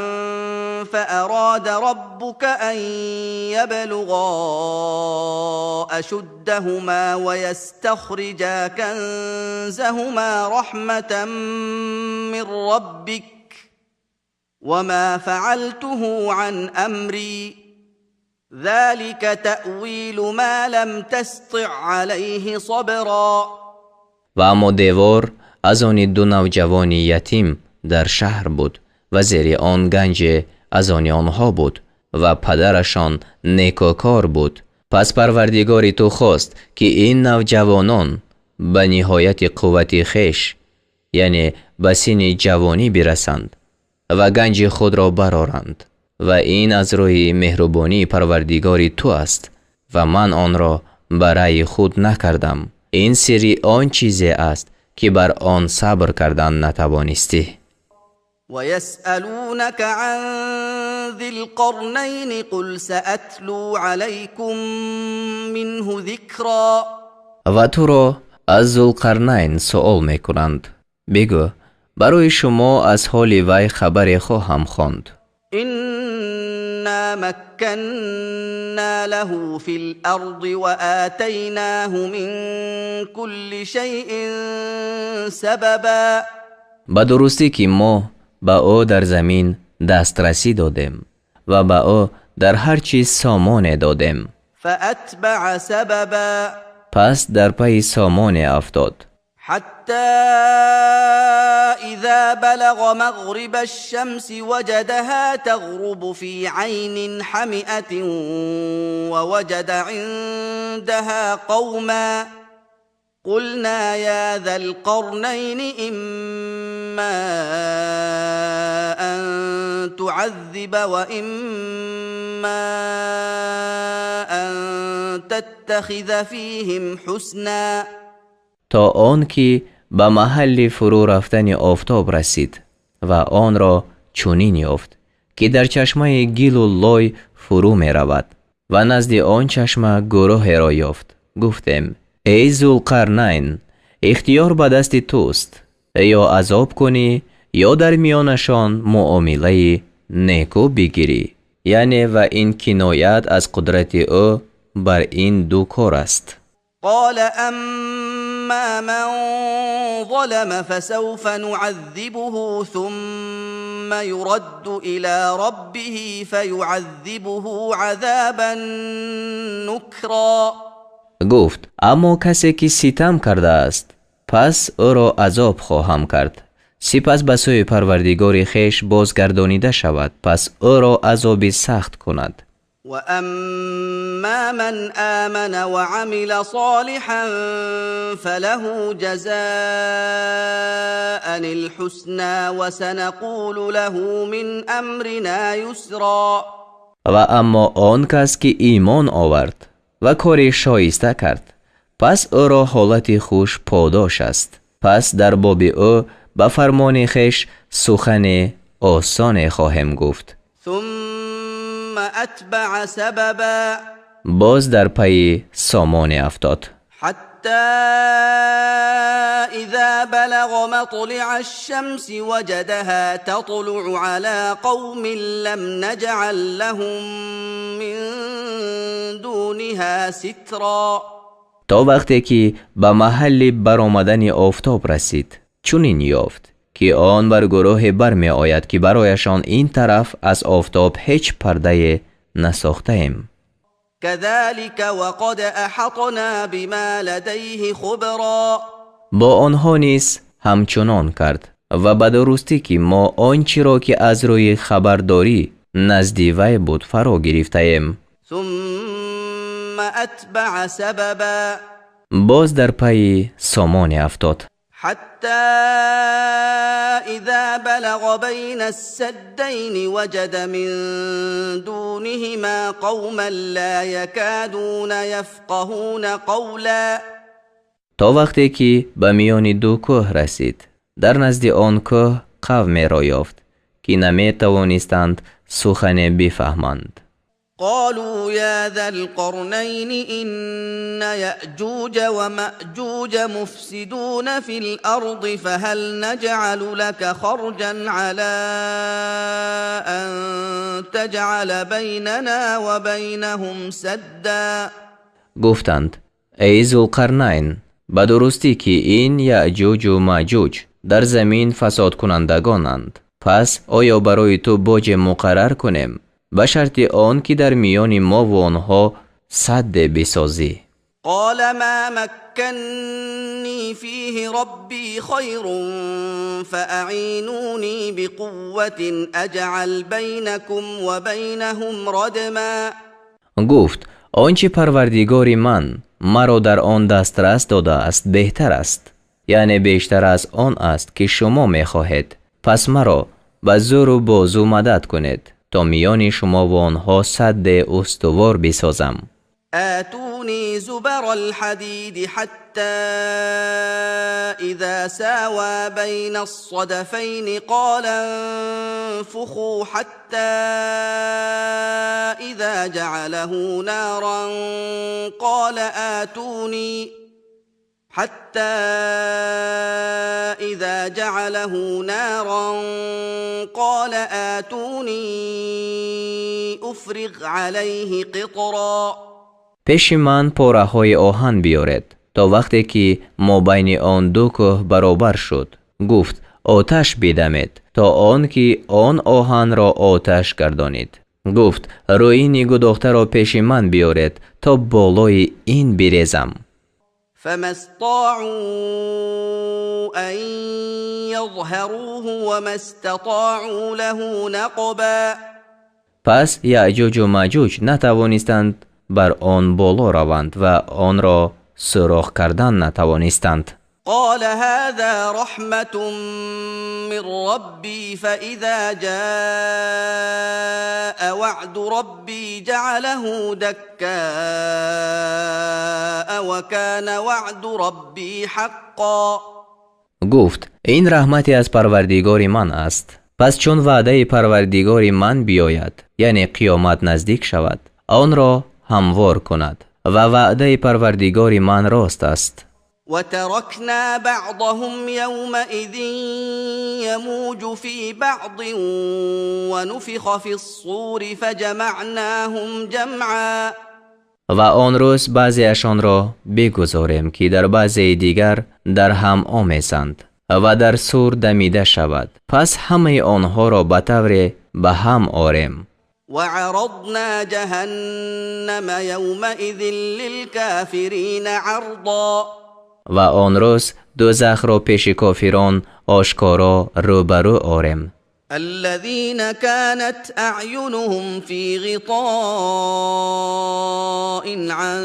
فأراد ربك أن يبلغا أشدهما ويستخرجا كنزهما رحمة من ربك، وما فعلته عن أمري، ذلك تأويل ما لم تسطع عليه صبرا. Ва аммо девор аз они ду навҷавони ятим дар шаҳр буд ва зери он ганҷе аз они онҳо буд ва падарашон некӯкор буд. Пас парвардигори ту хост, ки ин навҷавонон ба ниҳояти қуввати хеш, яъне ба синни ҷавонӣ бирасанд ва ганҷи худро бароранд, ва ин аз рӯи меҳрубонии парвардигори ту аст, ва ман онро ба раъйи худ накардам. Ин сирри он чизе аст, ки бар он сабр кардан натавонистӣ. ويسألونك عن ذي القرنين، قل سأتلو عليكم منه ذكرا. Ва туро аз Зулқарнайн суол мекунанд. Бигӯ: барои шумо аз ҳоли вай хабаре хоҳам хонд. إنا مكنا له في الأرض وآتيناه من كل شيء سببا. Ба дурустӣ, ки мо ба ӯ дар замин дастрасӣ додем ва ба ӯ дар ҳар чиз сомоне додем. فأتبع سببا. Пас дар пайи сомоне афтод. حتى إذا بلغ مغرب الشمس وجدها تغرب في عين حمئة، ووجد عندها قوما، قلنا يا ذا القرنين إما أن تعذب وإما أن تتخذ فيهم حسنا. То он ки ба маҳалли фурӯ рафтани офтоб расид ва онро чунин ёфт, ки ки дар чашмаи гилу лой фурӯ меравад ва назди он чашма гурӯҳеро ёфт. Гуфтем: эй Зулқарнайн, ихтиёр ба дасти туст, ё азоб кунӣ ё дар миёнашон муомилаи неку бигирӣ. Яъне ва ин киноят аз қудрати ӯ бар ин ду кор аст. قال أما من ظلم فسوف نعذبه ثم يرد إلى ربه فيعذبه عذابا نكرا. Гуфт: аммо касе ки ситам кардааст, пас ӯро азоб хоҳам кард, сипас ба сӯи Парвардигори хеш бозгардонида шавад, пас ӯро азоби сахт кунад. وأما من آمن وعمل صالحا فله جزاء الحسنى وسنقول له من أمرنا يسرا. Ва аммо он кас ки имон овард ва кори шоиста кард, пас ӯро ҳолати хуш подош аст, пас дар боби ӯ ба фармони хеш сухани осоне хоҳем гуфт. ثم أتبع سببا. Боз дар пайи сомоне афтод. حتى إذا بلغ مطلع الشمس وجدها تطلع على قوم لم نجعل لهم من دونها سترا. То вақте ки ба маҳалли баромадани офтоб расид, чунин ёфт, ки он бар гурӯҳе бармеояд, ки барояшон ин тараф аз офтоб ҳеҷ пардае насохтаем. كذلك وقد أحطنا بما لديه خبرا. Бо онҳо низ ҳамчунон кард ва ба дурустӣ ки мо он чиро ки аз рӯи хабардорӣ назди вай буд фаро гирифтаем. ثم أتبع سببا. Боз дар пайи сомоне афтод. حتى إذا بلغ بين السدين وجد من دونهما قوما لا يكادون يفقهون قولا. То вақте ки ба миёни ду кӯҳ расид, дар назди он кӯҳ қавмеро ёфт, ки наметавонистанд сухане бифаҳманд. قالوا يا ذا القرنين إن يأجوج ومأجوج مفسدون في الأرض فهل نجعل لك خرجا على أن تجعل بيننا وبينهم سدا؟ Гуфтанд: эй Зулқарнайн, ба дурустӣ ки ин Яъҷуҷу Маъҷуҷ дар замин фасодкунандагонанд, пас оё барои ту боҷе муқаррар кунем ба шарти он ки дар миёни мову онҳо садде бисозӣ? قال ما مكني فيه ربي خير فأعينوني بقوة أجعل بينكم وبينهم ردما. Гуфт: он чи Парвардигори ман маро дар он дастрас додааст беҳтар аст, яъне бештар аз он аст ки шумо мехоҳед, пас маро ба зӯру бозу мадад кунед, то миёни шумову онҳо садде устувор бисозам. آتوني زبر الحديد حتى إذا ساوى بين الصدفين قال انفخوا حتى إذا جعله نارا قال آتوني حتى إذا جعله نارا قال آتوني أفرغ عليه قطرا. Пеши ман пораҳои оҳан биёред. То вақте ки мобайни он ду кӯҳ баробар шуд, гуфт: оташ бидамед, то он ки он оҳанро оташ гардонид. Гуфт: рӯини гудохтаро пеши ман биёред, то болои ин бирезам. فما استطاعوا أن يظهروه وما استطاعوا له نقبا. Пас Яъҷуҷу Маъҷуҷ натавонистанд бар он боло раванд ва онро сӯрох кардан натавонистанд. قال هذا رحمة من ربي فإذا جاء وعد ربي جعله دكاء وكان وعد ربي حقا. Гуфт: ин раҳмате аз Парвардигори ман аст, Пас чун ваъдаи Парвардигори ман биёяд, яъне қиёмат наздик шавад, онро ҳамвор кунад ва ваъдаи Парвардигори ман рост аст. وتركنا بعضهم يومئذ يموج في بعض ونفخ في الصور فجمعناهم جمعا. Ва он рӯз баъзеашонро бигузорем, ки дар баъзеи дигар дар ҳам омезанд ва дар сур дамида шавад, пас ҳамаи онҳоро ба тавре ба ҳам орем. وعرضنا جهنم يومئذ للكافرين عرضا. Ва он рӯз дӯзахро пеши кофирон ошкоро рӯбарӯ орем. الذين كانت أعينهم في غطاء عن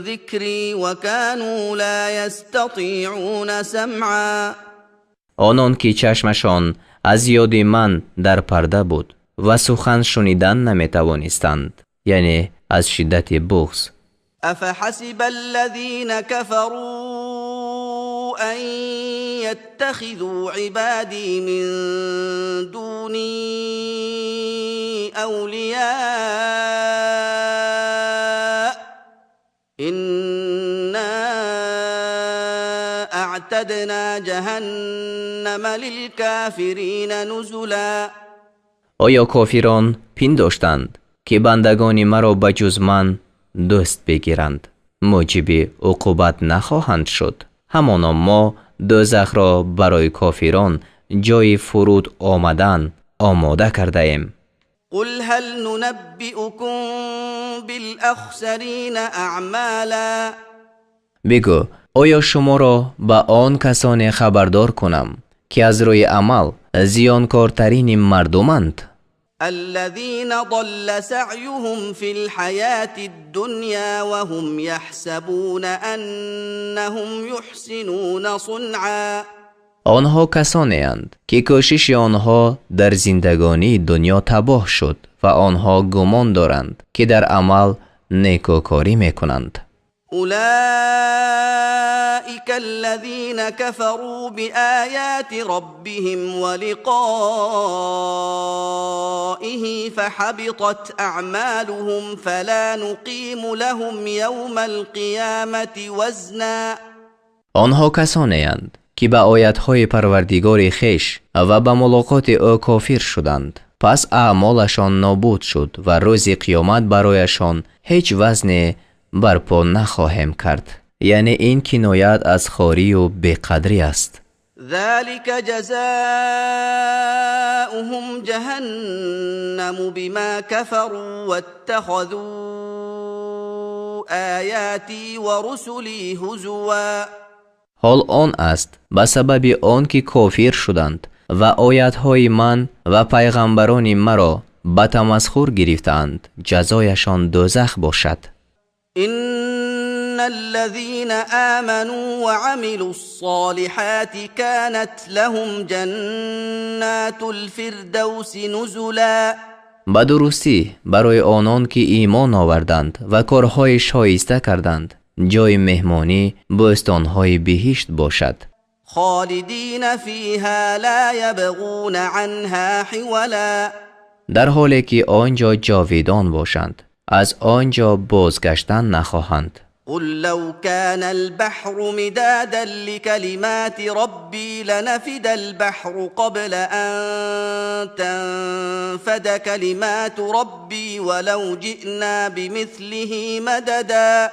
ذكري وكانوا لا يستطيعون سمعا. Онон ки чашмашон аз ёди ман дар парда буд ва сухан шунидан наметавонистанд, яъне аз шиддати буғз. أفحسب الذين كفروا أن يتخذوا عبادي من دوني أولياء إنا أعتدنا جهنم للكافرين نزلا. Оё кофирон пиндоштанд, ки бандагони маро ба ҷуз ман дӯст бигиранд, мӯҷиби уқубат нахоҳанд шуд? Ҳамоно мо дӯзахро барои кофирон ҷои фуруд омадан омода кардаем. قل هل ننبئكم بالأخسرين أعمالا. Бигӯ, оё шуморо ба он касоне хабардор кунам, ки аз рӯи амал зиёнкортарини мардуманд? الذين ضل سعيهم في الحياة الدنيا وهم يحسبون أنهم يحسنون صنعا. Онҳо касонеанд, ки кӯшиши онҳо дар зиндагонии дунё табоҳ шуд ва онҳо гумон доранд, ки дар амал некӯкорӣ мекунанд. أولئك الذين كفروا بآيات ربهم ولقائه فحبطت أعمالهم فلا نقيم لهم يوم القيامة وزنا. Онҳо касонеанд, ки ба оятҳои Парвардигори хеш ва ба мулоқоти ӯ кофир шуданд, пас аъмолашон нобуд шуд ва рӯзи қиёмат барояшон ҳеҷ вазне барпо нахоҳем кард. Яъне ин киноят аз хорию беқадрӣ аст. ذلك جزاؤهم جهنم بما كفروا واتخذوا آياتي ورسلي هزوا. Ҳол он аст, ба сабаби он ки кофир шуданд ва оятҳои ман ва пайғамбарони маро ба тамасхур гирифтаанд, ҷазояшон дӯзах бошад. إن الذين آمنوا وعملوا الصالحات كانت لهم جنات الفردوس نزلا. Ба дурустӣ, барои онон ки имон оварданд ва корҳои шоиста карданд, ҷои меҳмонӣ бӯстонҳои биҳишт бошад. خالدين فيها لا يبغون عنها حولا. Дар ҳоле ки он ҷо ҷовидон бошанд, аз он ҷо бозгаштан нахоҳанд. قل لو كان البحر مدادا لكلمات ربي لنفد البحر قبل أن تنفد كلمات ربي ولو جئنا بمثله مددا.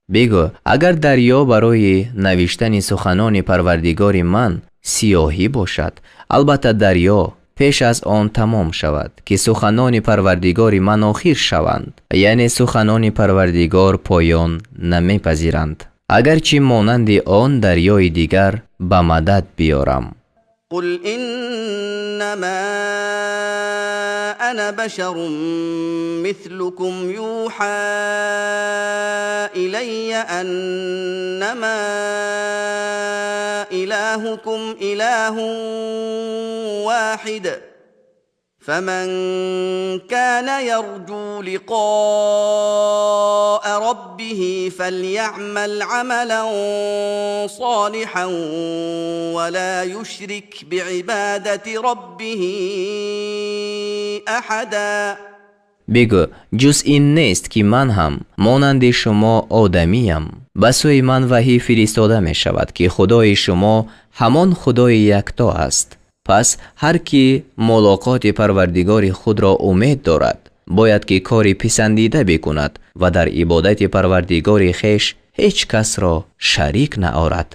Бигӯ, агар дарё барои навиштани суханони Парвардигори ман сиёҳӣ бошад, албатта дарё пеш аз он тамом шавад, ки суханони Парвардигори ман охир шаванд, яъне суханони Парвардигор поён намепазиранд, агарчи монанди он дарёи дигар ба мадад биёрам. قل إنما أنا بشر مثلكم يوحى إلي أنما إلهكم إله واحد فمن كان يرجو لقاء ربه فليعمل عملا صالحا ولا يشرك بعبادة ربه أحدا. Бигӯ: ҷуз ин нест, ки ман ҳам монанди шумо одамиям. Ба сӯи ман ваҳӣ фиристода мешавад, ки Худои шумо ҳамон Худои якто аст. Пас ҳар кӣ мулоқоти Парвардигори худро умед дорад, бояд ки кори писандида бикунад ва дар ибодати Парвардигори хеш ҳеҷ касро шарик наорад.